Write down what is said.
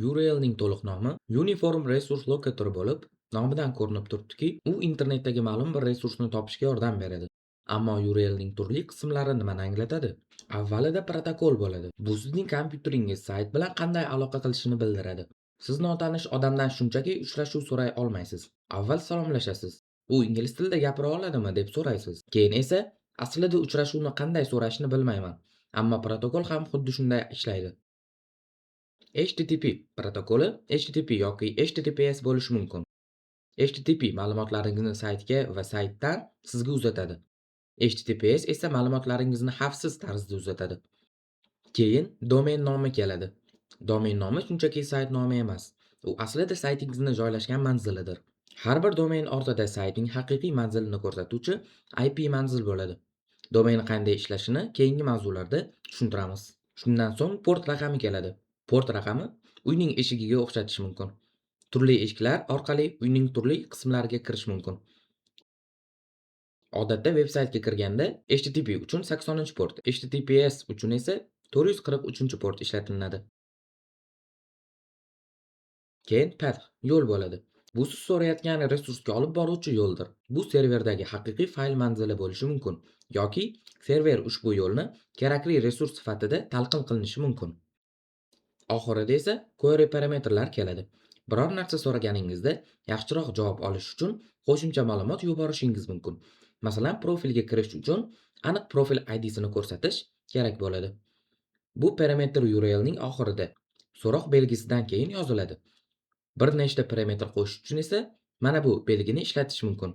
URLning to'liq nomi Uniform Resource Locator bo'lib, nomidan ko'rinib turibdiki, u internetdagi ma'lum bir resursni topishga yordam beradi. Ammo URLning turli qismlari nimani anglatadi? Avvalida protokol bo'ladi. Bu sizning kompyuteringiz sayt bilan qanday aloqa qilishini bildiradi. Siz notanish odamdan shunchaki uchrashuv so'ray olmaysiz. Avval salomlashasiz. U ingliz tilida gapira oladimi deb so'raysiz. Keyin esa aslida uchrashuvni qanday so'rashni bilmayman. Ammo protokol ham xuddi shunday ishlaydi. HTTP protokoli HTTP yoki HTTPS bo'lishi mumkin. HTTP ma'lumotlaringizni saytga va saytdan sizga uzatadi. HTTPS esa ma'lumotlaringizni xavfsiz tarzda uzatadi. Keyin domen nomi keladi. Domen nomi shunchaki sayt nomi emas. U aslida saytingizni joylashgan manzilidir. Har bir domen ortida saytning haqiqiy manzilini ko'rsatuvchi IP manzil bo'ladi. Domen qanday ishlashini keyingi mavzularda tushuntiramiz. Shundan so'ng port raqami keladi. Port raqami uyning eshigiga o'xshatish mumkin. Turli eshiklar orqali uyning turli qismlariga kirish mumkin. Odatda veb-saytga kirganda HTTP uchun 80-port, HTTPS uchun esa 443-port ishlatiladi. Keyin path yo'l bo'ladi. Bu siz so'rayotgan resursga olib boruvchi yo'ldir. Bu serverdagi haqiqiy fayl manzili bo'lishi mumkin yoki server ushbu yo'lni kerakli resurs sifatida talqin qilinishi mumkin. Oxirida esa query parametrlar keladi. Biror narsa so'raganingizda yaxshiroq javob olish uchun qo'shimcha ma'lumot yuborishingiz mumkin. Masalan, profilga kirish uchun aniq profil IDsini ko'rsatish kerak bo'ladi. Bu parametr URLning oxirida so'roq belgisidan keyin yoziladi. Bir nechta parametr qo'shish uchun esa mana bu belgini ishlatish mumkin.